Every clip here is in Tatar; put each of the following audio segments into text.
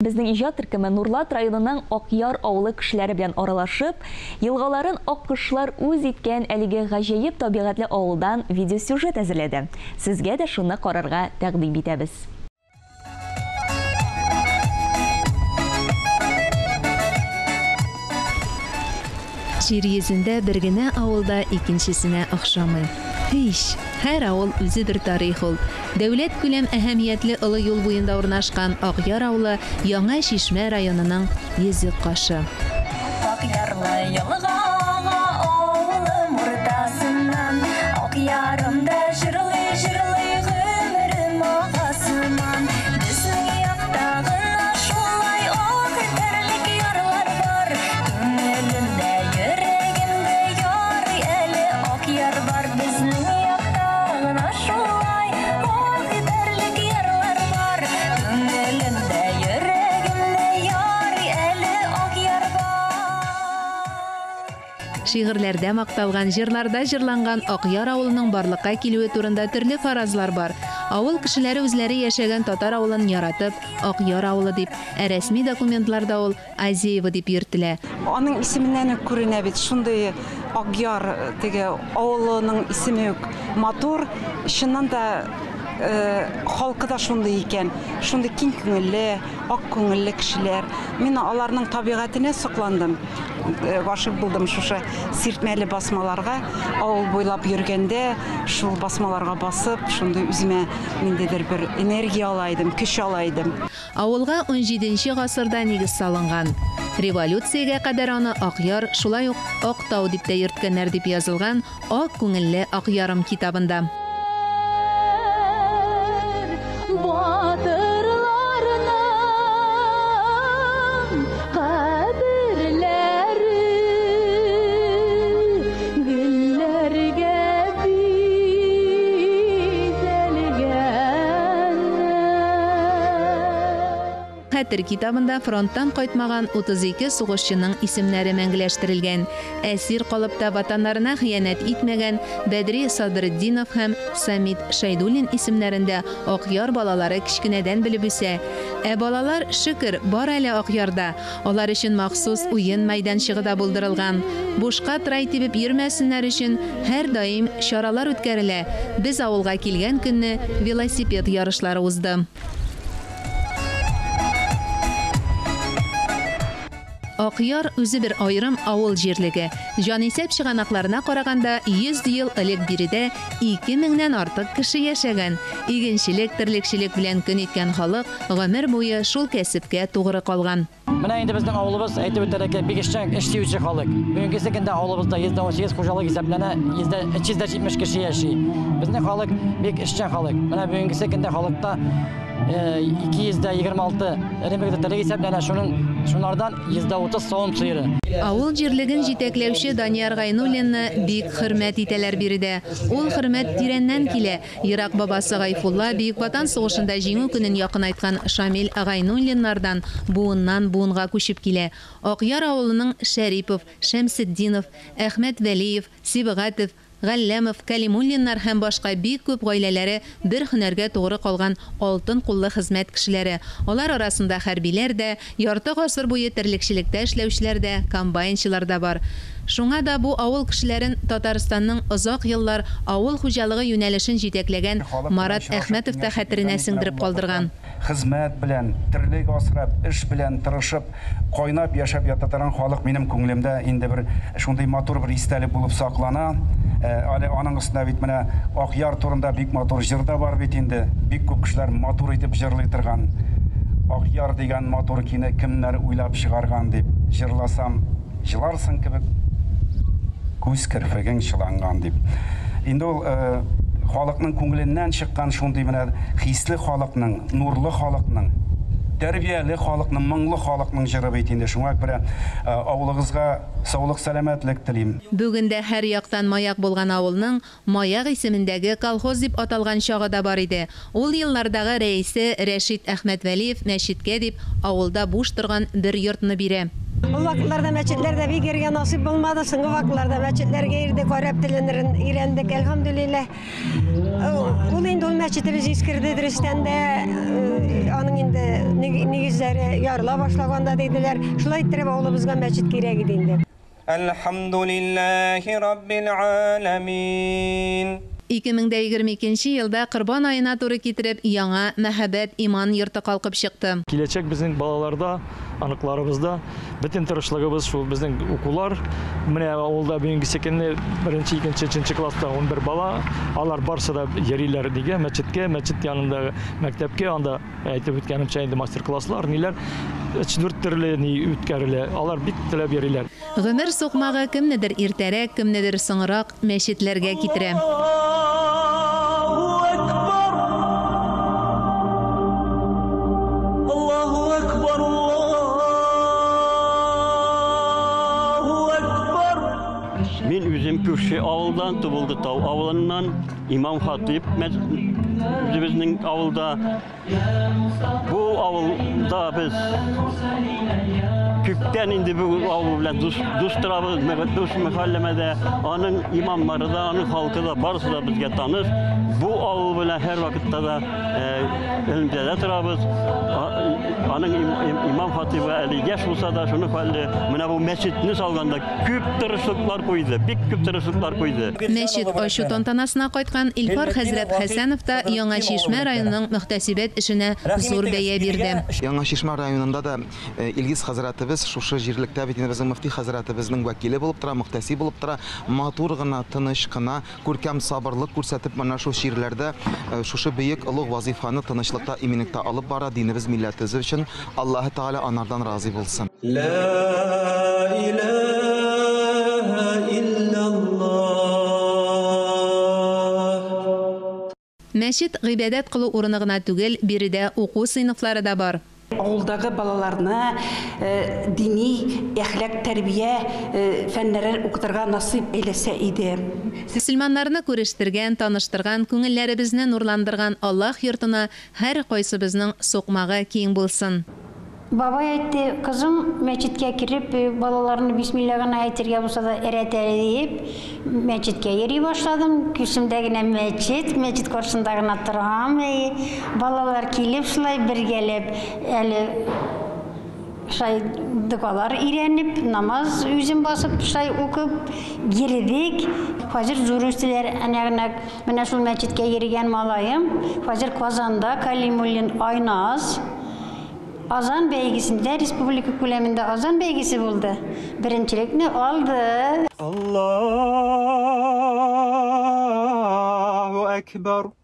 Безнең иҗат төркеме Нурлат районының Акъяр авылы кешеләре белән аралашып, елгаларын аккошлар үз иткән әлеге гаҗәеп табигатьле авылдан видеосюжет әзерләде. Сезгә дә шуны карарга тәкъдим итәбез. Җир йөзендә бер генә авыл да икенчесенә охшамый. Һич! Һәр авыл үзе бер тарих ул. Дәүләткүләм әһәмиятле олы юл буенда урнашкан Акъяр авылы Яңа Чишмә районының йөзек кашы. Акъярлы елга ага авылым уртасыннан, Акъярымда җырлый-җырлый гомерем ага сыман. Безнең якта гына шулай ак итәрлек ярлар бар, Күңелемдә, йөрәгемдә ярый әле Акъяр бар. Безнең якта гына шулай ак итәрлек ярлар бар, Күңелемдә, йөрәгемдә ярый әле Акъяр бар. Шигырьләрдә макталган, җырларда җырланган Акъяр авылының барлыкка килүе турында төрле фаразлар бар. Авыл кешеләре үзләре яшәгән татар авылын яратып, Акъяр авылы дип, ә рәсми документларда ул Азеево дип йөртелә. Аның исеменнән үк күренә бит, шундый Акъяр теге авылының исеме үк матур. Чыннан да халкы да шундый икән, шундый киң күңелле, ак күңелле кешеләр. Мин аларның табигатенә сокландым, гашыйк булдым шушы сиртмәле басмаларга. Авыл буйлап йөргәндә шул басмаларга басып, шундый үземә ниндидер бер энергия ала идем, көч ала идем. Авылга унҗиденче гасырда нигез салынган. Революциягә кадәр аны Акъяр, шулай ук Актау дип тә йөрткәннәр дип язылган Ак күңелле Акъярым китабында. Батырларның каберләре гөлләргә бизәлгәннәр. Хәтер китабында фронттан кайтмаган 32 сугышчының исемнәре мәңгеләштерелгән. Әсир калып та ватаннарына хыянәт итмәгән Бәдри Садретдинов һәм Самит Шәйдуллин исемнәрен дә Акъяр балалары кечкенәдән белеп үсә. Ә балалар, шөкер, бар әле Акъярда. Алар өчен махсус уен мәйданчыгы да булдырылган. Бушка трай тибеп йөрмәсеннәр өчен һәрдаим чаралар үткәрелә. Без авылга килгән көнне велосипед ярышлары узды. Акъяр үзе бер аерым авыл җирлеге. Җанисәп чыганакларына караганда, 100 ел элек биредә 2 меңнән артык кеше яшәгән. Игенчелек, терлекчелек белән көн иткән халык гомер буе шул кәсепкә тугры калган. Менә инде безнең авылыбыз, әйтеп үтәргә, бик эшчән, эш сөюче халык. Бүгенгесе көндә авылыбызда 118 хуҗалык исәпләнә, 370 кеше яши. Безнең халык бик эшчән халык. Менә бүгенгесе көндә халыкта 226 эре мөгезле терлек исәпләнә, шуның шунардан 130 савым сыеры. Авыл җирлеген җитәкләүче Данияр Гайнуллинны бик хөрмәт итәләр биредә. Ул хөрмәт тирәннән килә. Ерак бабасы Гайфулла Бөек Ватан сугышында Җиңү көнен якынайткан Шамил Гайнуллиннардан буыннан-буынга күчеп килә. Акъяр авылының Шәрипов, Шәмсетдинов, Әхмәтвәлиев, Сибгатов, Галләмов, Кәлимуллиннар һәм башка бик күп гаиләләре бер һөнәргә тугры калган алтын куллы хезмәт кешеләре. Алар арасында хәрбиләр дә, ярты гасыр буе терлекчелектә эшләүчеләр дә, комбайнчылар да бар. Шуңа да бу авыл кешеләрен Татарстанның озак еллар авыл хуҗалыгы юнәлешен җитәкләгән Марат Әхмәтов та хәтеренә сеңдереп калдырган. Хезмәт белән, терлек асрап, эш белән тырышып, кайнап яшәп ята торган халык минем күңелемдә инде бер шундый матур бер истәлек булып саклана. Әле аның өстенә бит менә Акъяр турында бик матур җыр да бар бит инде. Бик күп кешеләр матур итеп җырлый торган. Акъяр дигән матур көйне кемнәр уйлап чыгарган дип җырласам, Җыларсың кебек күз керфегең чыланган дип. Инде ул халыкның күңеленнән чыккан шундый менә хисле халыкның, нурлы халыкның, тәрбияле халыкның, моңлы халыкның җыры бит инде. Шуңа күрә авылыгызга саулык-сәламәтлек телим. Бүген дә һәр яктан маяк булган авылның Маяк исемендәге колхоз дип аталган чагы да бар иде. Ул еллардагы рәисе Рәшит Әхмәтвәлиев мәчеткә дип авылда буш торган бер йортны бирә. Ул вакытларда мәчетләрдә бик йөрергә насыйп булмады. Соңгы вакытларда мәчетләргә йөрдек, гарәп телен өйрәндек, әлхәмдүлилләһ. Ул инде ул мәчетебез искерде, дөрестән дә. Аның инде нигезләре ярыла башлаганда диделәр. Шулай иттереп авылыбызга мәчет кирәк иде инде. Әлхәмдүлилләһи раббил галәмин. 2022 елда Корбан аена туры китереп, яңа мәһабәт иман йорты калкып чыкты. Киләчәк безнең балаларда, оныкларыбызда. Бөтен тырышлыгыбыз шул безнең укулар. Менә авылда бүгенге көнне беренче, икенче, өченче класста 11 бала. Алар барсы да йөриләр нигә? Мәчеткә, мәчет янындагы мәктәпкә. Анда әйтеп үткәнемчә инде мастер-класслар, ниләр, 3-4 төрле ни үткәрелә. Алар бик теләп йөриләр. Гомер сукмагы кемнедер иртәрәк, кемнедер соңрак мәчетләргә китерә. Мин үзем күрше авылдан, Тубылды тау авылыннан, имам хатип үзебезнең авылда. Бу авылда без күптән инде бу авыл белән дус торабыз, дус мөхәлләмәдә, аның имамнары да, аның халкы да, барысы да безгә таныш. Бу авыл белән һәр вакытта да элемтәдә торабыз. Аның имам хатибы әле яшь булса да, шуны хәлле менә бу мәчетне салганда күп тырышлыклар куйды, бик күп тырышлыклар куйды. Мәчет ачу тантанасына кайткан Илфар хәзрәт Хәсәнов та Яңа Чишмә районының мөхтәсибәт эшенә зур бәя бирде. Яңа Чишмә районында да Илгиз хәзрәтебез шушы җирлектә бит инде безнең мөфти хәзрәтебезнең вәкиле булып тора, мөхтәсиб булып тора. Матур гына, тыныч кына, күркәм сабырлык күрсәтеп менә шул җирләрдә шушы бөек олуг вазифаны тынычлыкта, иминлектә алып бара динебез, милләтебез өчен. Аллаһы Тәгалә анардан разый булсын. Ла илаһа иллаллаһ. Мәчет гыйбадәт кылу урыны гына түгел, биредә уку сыйныфлары да бар. Авылдагы балаларны дини, әхлак, тәрбия фәннәрен укытырга насыйп әйләсә иде. Мөселманнарны күрештергән, таныштырган, күңелләребезне нурландырган Аллаһ йортына һәр кайсыбызның сукмагы киң булсын. Бабай әйтте, кызым, мәчеткә кереп, балаларны бисмилла гына әйтергә булса да өйрәт әле диеп, мәчеткә йөри башладым. Күземдә генә мәчет, мәчет каршында гына торам. Балалар килеп шулай бергәләп, әле шулай догалар өйрәнеп, намаз үзем басып шулай укып йөрдек. Хәзер зур үстеләр, әнә генә менә шул мәчеткә йөргән малаем, хәзер Казанда Калимуллин Айназ Азан бәйгесендә, республика күләмендә азан бәйгесе булды. Беренчелекне алды. Аллаһу акбар.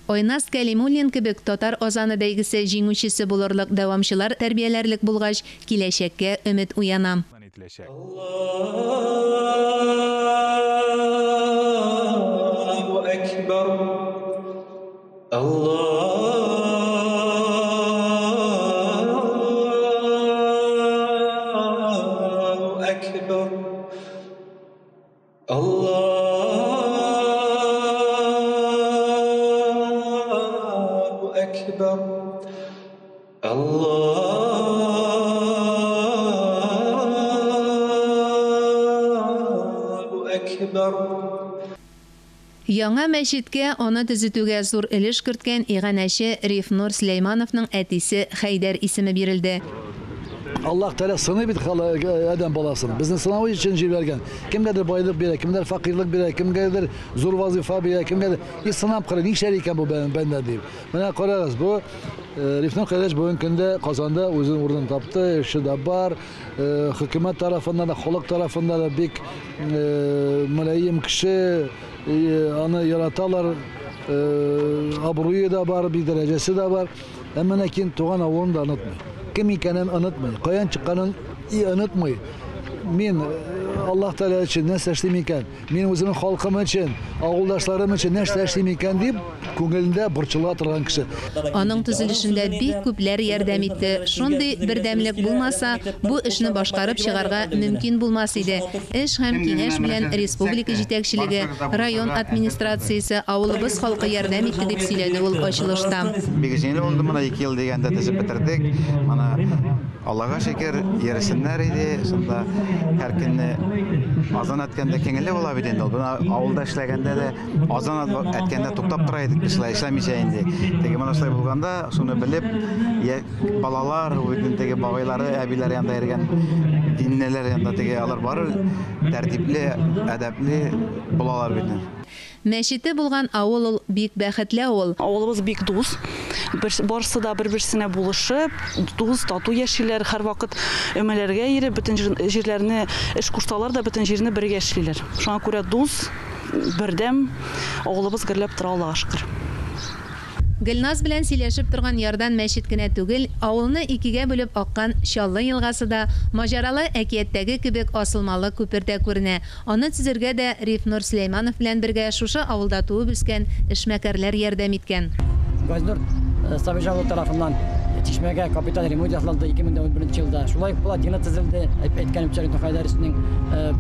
Айназ Калимуллин кебек татар азаны бәйгесе җиңүчесе булырлык дәвамчылар тәрбияләрлек булгач, киләчәккә өмет уяна. Аллаһу акбар. Аллаһу акбар. Аллаһу акбар. Аллаһу акбар. Яңа мәчеткә аны төзетүгә зур өлеш керткән иганәче Рифнур Сөләймановның әтисе Хәйдәр исеме бирелде. Аллаһ Тәгалә сыный бит адәм баласын. Безне сынау өчен җибәргән. Кемгәдер байлык бирә, кемгәдер фәкыйрьлек бирә, кемгәдер зур вазифа бирә, кемгәдер и сынап карый, нишләр икән бу бәндә дип. Менә карагыз, бу Рифнур Хәйдәр бүгенге көндә Казанда үзенең урынын тапты, эше дә бар. Хөкүмәт тарафыннан да, халык тарафыннан да бик мөлаем кеше, аны яраталар, абруе да бар, бик дәрәҗәсе дә бар. Әмма ләкин туган авылын да онытмый. Кем икәнен онытмый, каян чыкканын онытмый. Мин Аллаһ Тәгалә өчен нәрсә эшлим икән, мин үземнең халкым өчен, авылдашларым өчен нәрсә эшлим икән дип күңелендә борчыла торган кеше. Аның төзелешендә бик күпләр ярдәм итте. Шундый бердәмлек булмаса, бу эшне башкарып чыгарга мөмкин булмас иде. Эш һәм киңәш белән республика җитәкчелеге, район администрациясе, авылыбыз халкы ярдәм итте дип сөйләде ул ачылышта. Бик җиңел булды, моны 2 ел дигәндә төзеп бетердек. Моны Аллага шөкер, йөресеннәр иде. Шунда һәр көнне азан әткәндә күңелле була бит инде ул. Менә авылда эшләгәндә дә азан әткәндә туктап тора идек без шулай эшләмичә инде. Теге менә шулай булганда, шуны белеп, балалар, бит теге бабайлары, әбиләре янында йөргән диннеләр янында теге алар бары тәртипле, әдәпле булалар бит. Мәчете булган авыл ул бик бәхетле авыл. Авылыбыз бик дус. Барысы да бер-берсенә булышып, дус, тату яшиләр. Һәрвакыт өмәләргә йөреп, бөтен җирләрне эш кушсалар да, бөтен җирне бергә эшлиләр. Шуңа күрә дус, бердәм авылыбыз гөрләп тора, Аллага шөкер. Гөлназ белән сөйләшеп торган ярдан мәчет кенә түгел, авылны икегә бүлеп аккан Чаллы елгасы да, маҗаралы әкияттәге кебек асылмалы күпер дә күренә. Аны төзергә дә Рифнур Сөләйманов белән бергә шушы авылда туып үскән эшмәкәрләр ярдәм иткән. Газинур Сабирҗан улы тарафыннан чишмәгә капиталь ремонт ясалды 2011 елда. Шулай ук плотина төзелде, әйткәнемчә, Рифнур Хәйдәровичның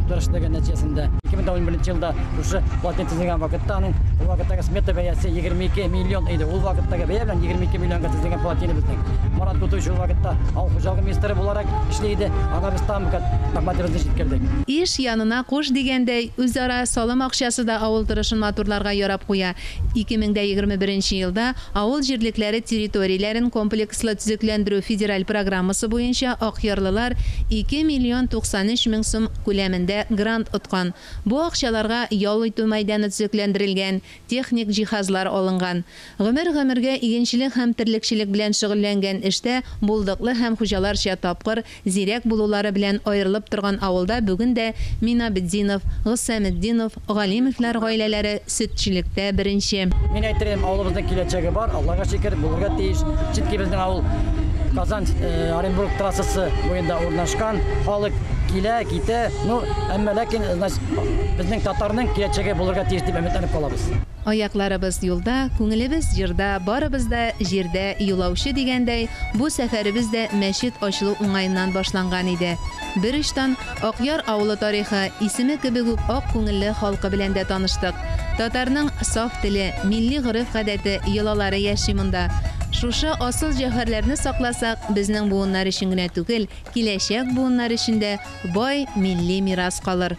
тырышлыгы нәтиҗәсендә. 2011 елда шушы плотина төзелгән вакытта аның ул вакыттагы смета бәясе 22 миллион иде. Ул вакыттагы бәя белән 22 миллионга төзелгән плотина безнең. Марат Гутович ул вакытта авыл хуҗалыгы министры буларак эшли иде. Аңа без тагын бер кат рәхмәтебезне җиткердек. Иш янына куш дигәндәй, үзара салым акчасы да авыл торышын матурларга ярап куя. 2021 елда Авыл җирлекләре территорияләрен комплекслы төзекләндерү федераль программасы буенча акъярлылар 2 миллион 93 мең сум күләмендә грант откан. Бу акчаларга ял итү мәйданы төзекләндерелгән, техник җиһазлар алынган. Гомер-гомергә игенчелек һәм терлекчелек белән шөгыльләнгән эштә булдыклы һәм хуҗаларча тапкыр, зирәк булулары белән аерылып торган авылда бүген дә Минабетдинов, Госсәметдинов, Галимовлар гаиләләре сөтчелектә беренче. Мин әйтер идем, авылыбызның киләчәге бар, Аллага шөкер, булырга тиеш. Чөнки безнең авыл Казан, Оренбург трассасы буенда урнашкан. Халык килә, китә. Ну, әмма ләкин, значит, безнең татарның киләчәге булырга тиеш дип өметләнеп калабыз. Аякларыбыз юлда, күңелебез җырда, барыбыз да җирдә юлаучы дигәндәй, бу сәфәребез дә мәчет ачылу уңаеннан башланган иде. Бер очтан, Акъяр авылы тарихы, исеме кебек үк ак күңелле халкы белән дә таныштык. Татарның саф теле, милли гореф-гадәте, йолалары яши монда. Шушы асыл җәүһәрләрне сакласак, безнең буыннар өчен генә түгел, киләчәк буыннар өчен дә бай милли мирас калыр.